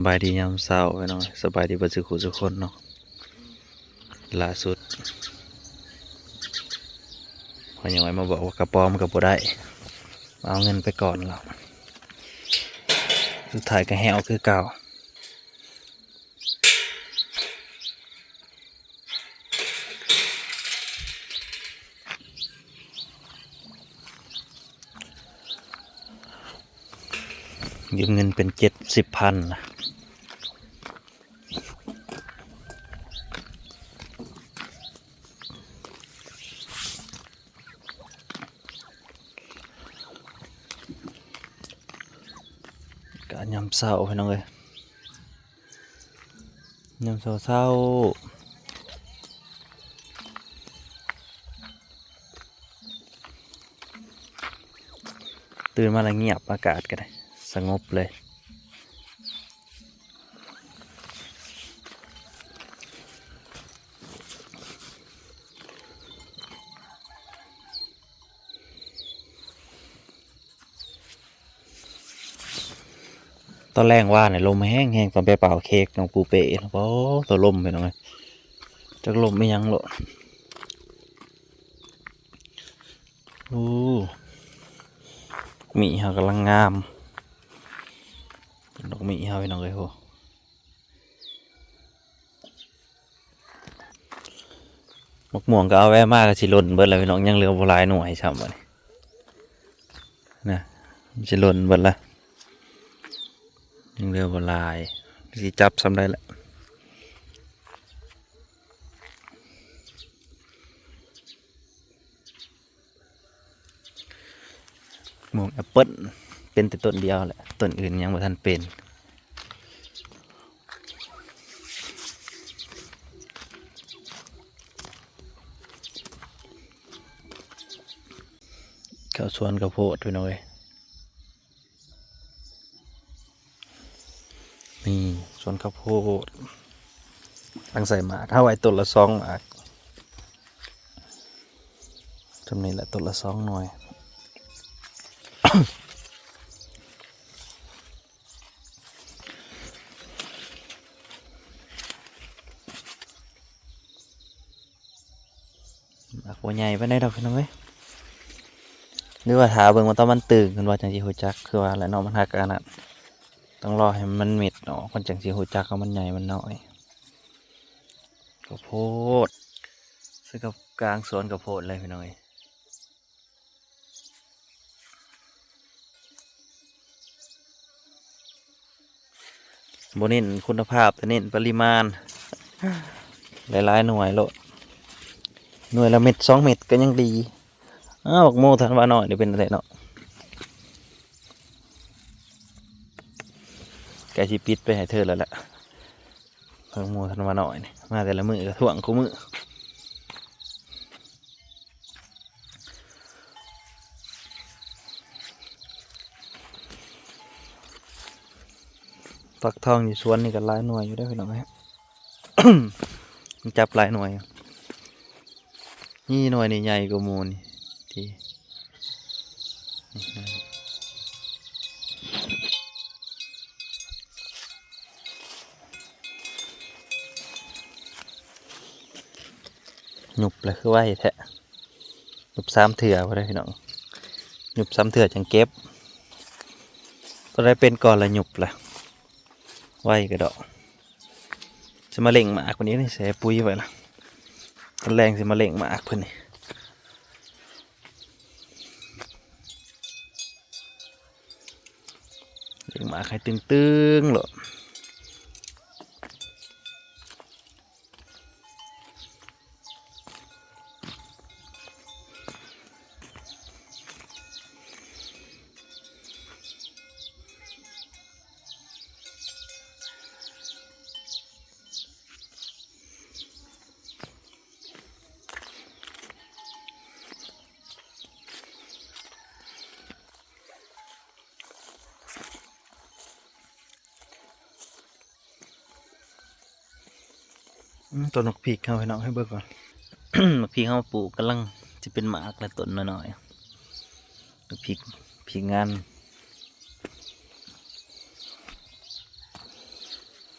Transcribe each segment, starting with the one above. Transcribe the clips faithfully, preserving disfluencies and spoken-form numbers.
สบายดียามเช้าพี่น้อง สบายดีเบิดสุขุสุคนเนาะ ล่าสุดพ่อใหญ่มาบอกว่ากระป๋อมก็บ่ได้ เอาเงินไปก่อนแล้ว สุดท้ายก็แห้วคือเก่า ยืมเงินเป็นเจ็ดสิบพันนะ กะยามเช้าพี่น้องเอ้ย ยามเช้าเช้า ตื่นมาแล้วเงียบ อากาศก็ได้สงบเลย ตอนแรงว่าเนี่ยลมแห้งแห้ง ตอนไปเป่าเค้กน้องปูเป้นะ โอ้ ตัวลมพี่น้องเอ้ย จักลมไม่ยังโลด โอ้ มีเฮากำลังงาม ดอกมีเฮาพี่น้องเอ้ย โห มะม่วงก็เอาแวะมาก็สิหล่นเบิดแล้วพี่น้อง ยังเหลือบ่หลายหน่วยซ้ำบัดนี้นะ มันสิหล่นเบิดละ ยังเหลือบ่หลาย สิจับซ้ำได้ละ ม่วงแอปเปิ้ลเป็นแต่ต้นเดียวแหละ ต้นอื่นยังบ่ทันเป็น เข้าสวนข้าวโพดพี่น้องเอ้ย นี่สวนข้าวโพด ตั้งใส่หมาก เอาไว้ต้นละสองหมาก ต้นนี้แหละต้นละสองหน่วย หมากบ่ใหญ่ปานใดดอกพี่น้องเอ้ย หรือว่าถ้าเบิ่งว่าตอนมันตึง เพิ่นว่าจังสิฮู้จัก คือว่าแหละเนาะ มันหักอันนั้น ต้องรอให้มันเม็ดออก มันจังสิฮู้จักว่ามันใหญ่มันน้อย ข้าวโพด ซื้อกับกลางสวนข้าวโพดเลยพี่น้องเอ้ย บ่เน้นคุณภาพ แต่เน้นปริมาณ หลายๆหน่วยโลด หน่วยละเม็ดสองเม็ดก็ยังดี อ้าว บักโมธันวาน้อยนี่เป็นอะไรเนาะ ใกล้สิปิดไปให้เธอแล้วล่ะ บักโมธันวาน้อยนี่ มาแต่ละมื้อก็ท่วงคู่มื้อ ฟักทองอยู่สวนนี่ก็หลายหน่วยอยู่เด้อพี่น้องเอ้ย มันจับหลายหน่วยอยู่ นี่หน่วยนี่ใหญ่กว่าหมู่นี่ ที่ นี่หน่วย หยุบเลยคือไวแท้ หยุบสามเทื่อบ่ได้พี่น้อง หยุบสามเทื่อจังเก็บ ตัวใดเป็นก่อนละหยุบละ ไวกระดอก สิมาเล่งหมากวันนี้นี่ ใส่ปุ๋ยไว้ละ ตอนแรงสิมาเล่งหมากเพิ่นนี่ เล่งหมากให้ตึงๆโลด อืม ต้นหมากพริกเฮาพี่น้องให้เบิ่งก่อน หมากพริกเฮาปลูกกำลังสิเป็นหมากแล้ว ต้นน้อยๆ หมากพริก พริกงาน ห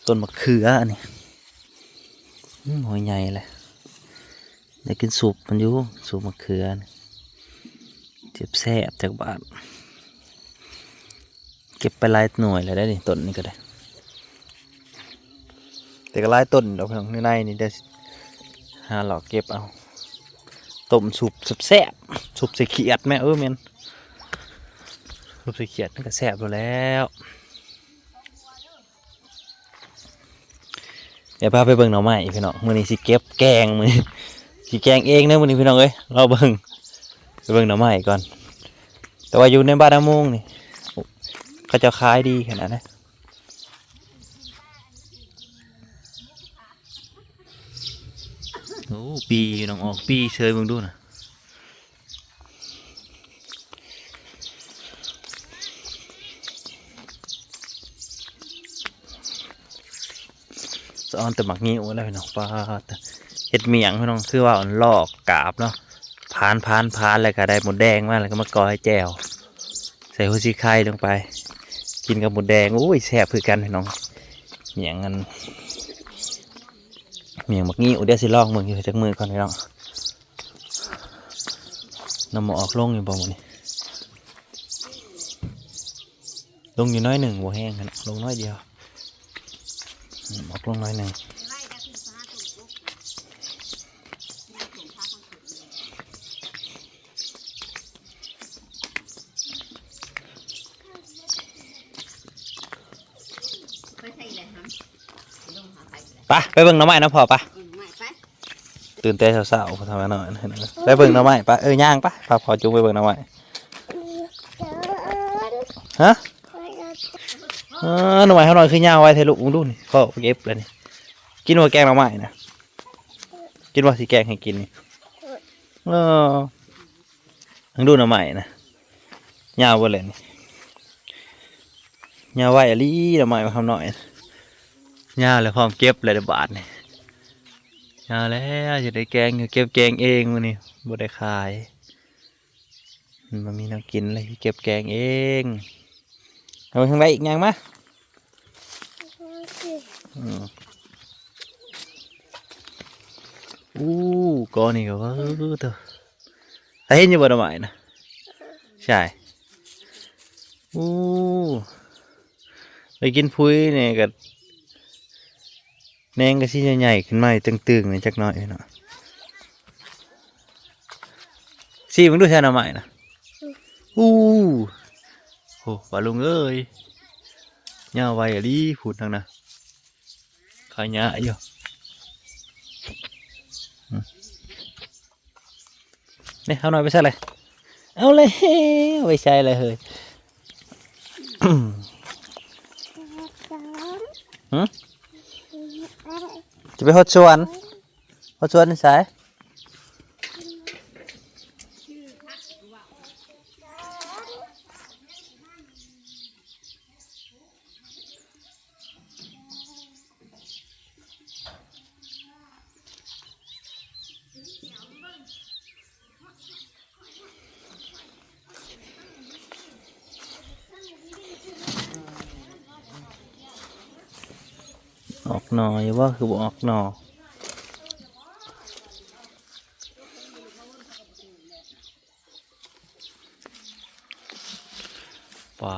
ต้นมะเขืออันนี้ อืม หน่วยใหญ่เลย ได้กินซุปมันอยู่ ซุปมะเขือนี่ แซ่บๆ จักบาท เก็บไปหลายหน่วยแล้วได้นี่ ต้นนี้ก็ได้ แต่ก็หลายต้นดอกพี่น้อง ในๆ นี่ได้ หาหลอกเก็บเอา ต้มซุปแซ่บๆ ซุปใส่ขี้เอียดแม่ เออ แม่น ซุปใส่ขี้เอียดมันก็แซ่บอยู่แล้ว เดี๋ยวพาไปเบิ่งหน่อไม้พี่น้อง มื้อนี้สิเก็บแกง มื้อนี้สิแกงเองเด้อมื้อนี้พี่น้องเอ้ย รอเบิ่ง ไปเบิ่งหน่อไม้ก่อน แต่ว่าอยู่ในบ้านนาโมงนี่ เขาเจ้าขายดีขนาดนั้น โอ้ ปีพี่น้อง ออกปีเฉย เบิ่งดูนะ สะออนแต่หมากงิ้วแล้วพี่น้อง ปาด เฮ็ดเมี่ยงพี่น้อง คือว่าอ่อนลอกกาบเนาะ ผ่านผ่านผ่านแล้วก็ได้หมูแดงมา แล้วก็มาก้อยแจ่ว ใส่หัวสีไข่ลงไป กินกับหมูแดง โอ้ย แซ่บคือกันพี่น้อง เมี่ยงอัน เมี่ยงหมากงิ้ว เดี๋ยวสิลองเบิ่งอยู่จักมื้อก่อนพี่น้อง น้ำมันออกลงอยู่บ่มื้อนี้ ลงอยู่น้อยหนึ่ง บ่แห้งขนาด ลงน้อยเดียว อืม ออกลงน้อยหนึ่ง ไปใส่เลยฮะ ไป ไปเบิ่งหน่อไม้นะพ่อ ไป เบิ่งหน่อไม้ไป ตื่นแต่เช้าๆ พ่อทำมาหน่อยนะ ไปเบิ่งหน่อไม้ ไป เออ ย่าง ไป พาพ่อจุงไปเบิ่งหน่อไม้ ฮะ เออ หน่อไม้เขาหน่อย คือยาวไว้แท้ลูก มึงดูนี่ พ่อเก็บเลยนี่ กินว่าแกงหน่อไม้นะ กินว่าสิแกงให้กินนี่ เออ มึงดูหน่อไม้นะ ยาวเบิดเลยนี่ ยาวไว้อีหลี หน่อไม้มาคำหน่อย ยาวแล้ว พร้อมเก็บเลยเด้อบาดนี่ ยาวแล้ว จะได้แกง เก็บแกงเองมื้อนี้ บ่ได้ขาย มันบ่มีแนวกินเลย เก็บแกงเอง เอาไปทางใดอีก ย่างมา อืม อู้ กอนี่ก็ว่า เออ เถอะ ถ้าเห็นอยู่บ่หน่อไม้นะ ใช่ อู้ ได้กินพุ้ยเนี่ยก็ แหนงก็สิใหญ่ๆ ขึ้นมาอีกตึงๆ นี่จักหน่อยเนาะ สิมึงดูใช่หน่อไม้นะ อู้ โอ้ ป้าลุงเอ้ย ยาวไวอีหลี พูดทางนะ ขายหญ้าอยู่ อืม นี่ เอาหน่อยไปใส่เลย เอาเลย ไปใส่เลยเฮ้ย หืม จะไปฮอดสวน ฮอดสวนนี่ใส่ ออกหน่ออยู่บ่ คือบ่ออกหน่อ ปลา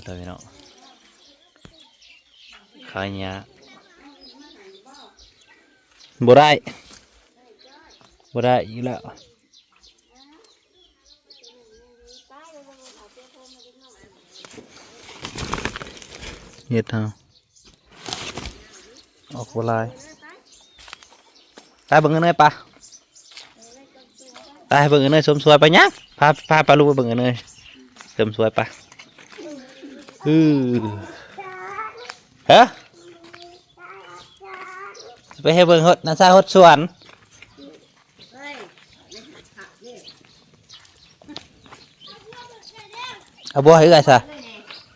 ตัวนี้เนาะ ขายหญ้า บ่ได้ บ่ได้อีกแล้ว เฮ็ดเอา ออกบ่หลาย ไปเบิ่งกันเลยปะ ไปเบิ่งกันเลย สมสวยไปยัง พา พาปลาลูกไปเบิ่งกันเลย สมสวยปะ อือ ฮะ ไปให้เบิ่งฮด นาซาฮดสวน เอาบัวให้เอื้อยซะ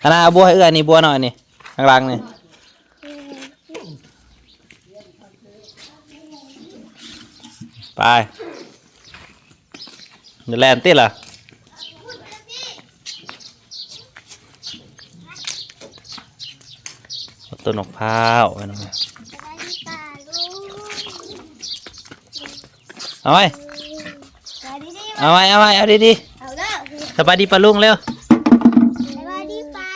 อันนั้นเอาบัวให้เอื้อยนี่ บัวหน่อยนี่ ข้างหลังนี่ ไป เดี๋ยวแล่นติล่ะ โอ้โต ต้นมะพร้าวไว้หน่อย สบายดีป้าลุง เอาไว้ สบายดี เอาไว้ เอาไว้ เอาดี เอาแล้ว ๆ สบายดีป้าลุงเร็ว สบายดีป้า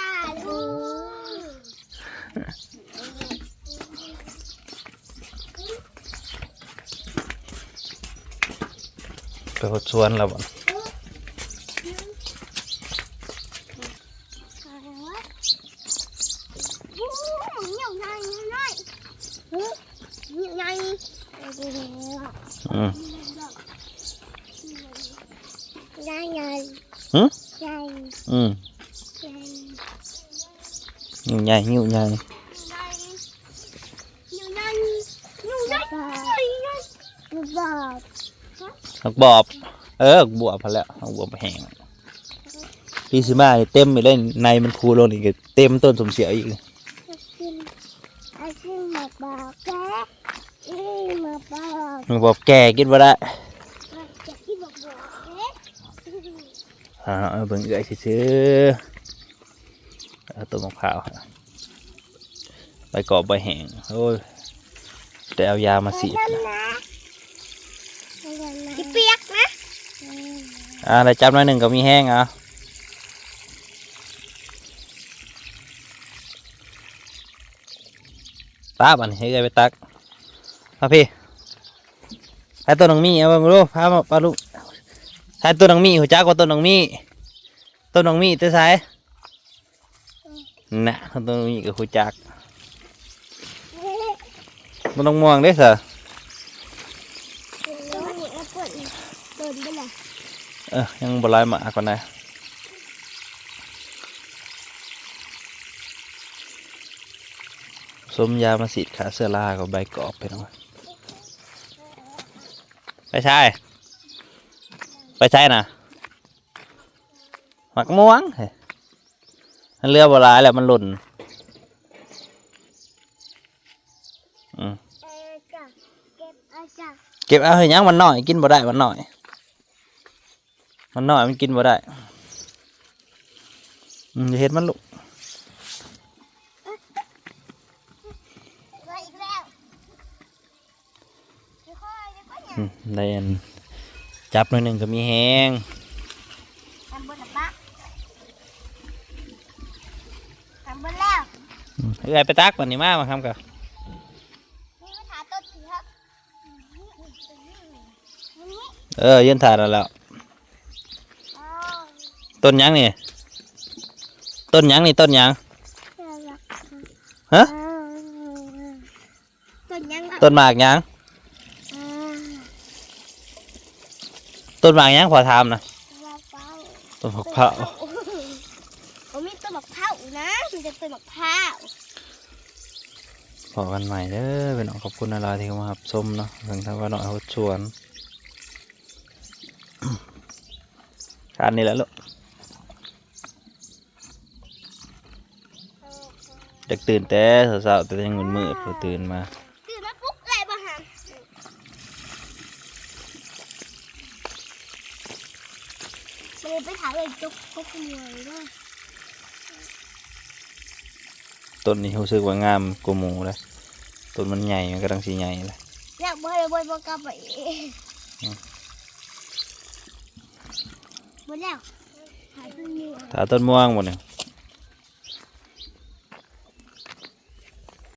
ลุง ไปหดสวนแล้วบ่ โอ้ยใหญ่ใหญ่ใหญ่ใหญ่ อืม ใหญ่ใหญ่ หึ ใหญ่ อืม ใหญ่ หิ้วใหญ่หิ้วใหญ่ ใหญ่ใหญ่ใหญ่ใหญ่บอบ ผักบอบ เออผักบวบพอแล้วผักบวบแห้งพี่ซื้อมานี่เต็มไปเลยในมันคูลงนี่ก็เต็มต้นสมเสียวอีก กินไอติมมาบอกแกอีมาบอก มันบอกแก่กินบ่ได้ จะกินบอกบอกแก อ่าเอาเบิ่งเอื้อยซื่อๆเอาต้นมะพร้าวใบกอกใบแห้งโอ้ยแต่เอายามาสีด นั่นนะที่เปียกนะ อ่าได้จับหน่อยหนึ่งก็มีแห้งเอาตาบันให้เอื้อยไปตักมาพี่ให้ต้นน้องมี่เอามาดูพามาปาลูกให้ต้นน้องมี่หัวจักว่าต้นน้องมี่ต้นน้องมี่ตัวใสน่ะต้นน้องมี่กับหัวจักต้นน้องม่วงเด้อเสือ ต้นนี้แอปเปิ้ลต้นไปเลย เออยังบ่ไล่มาก่อนนะส้มยามาสีดขาเสื้อลากับใบกอกไปหน่อยไปใช่ไปใช่นะหมากม่วงเฮ้ยมันเหลือบ่หลายแล้วมันหล่นอืม เออจ้ะเก็บเอาจ้ะ เก็บเอาให้หยังมันน้อยกินบ่ได้มันน้อย มันน้อยมันกินบ่ได้อืมอย่าเฮ็ดมันลูก มาอีกแล้วค่อยๆค่อย อืมได้อันจับหน่อยหนึ่งก็มีแฮง ๆทำบนหลับปะทำบนแล้ว อืมเอื้อยไปตักมันนี่มามาทำกัน นี่มาถาต้นเถือกนี่ เออยืนถ่ายแล้วแล้ว อ๋อ ต้นหยังนี่ ต้นหยังนี่ต้นหยัง ฮะ ต้นหยังล่ะ ต้นหมากหยัง อ่า ต้นหมากหยังขอถามนะ มะพร้าว ต้นผักเผา เขามีต้นมะพร้าวนะมีแต่ต้นมะพร้าว พอกันใหม่เด้อพี่น้องขอบคุณหลายๆที่เข้ามารับชมเนาะเพิ่งทำว่าน้อยโหดสวน อันนี้แหละลูกอยากตื่นแต่เช้าๆแต่ยังมืดๆพอตื่นมา ตื่นมาปุ๊บเลยบ่หันมันไปถามเลยจกกกมวยด้วย ต้นนี้รู้สึกว่างามกว่าหมู่เลยต้นมันใหญ่มันกำลังสีใหญ่เลย อยากบ่ให้บ่บ่กลับไปเอง อืม หมดแล้วหายต้นมวย ถ้าต้นม่วงหมดเนี่ย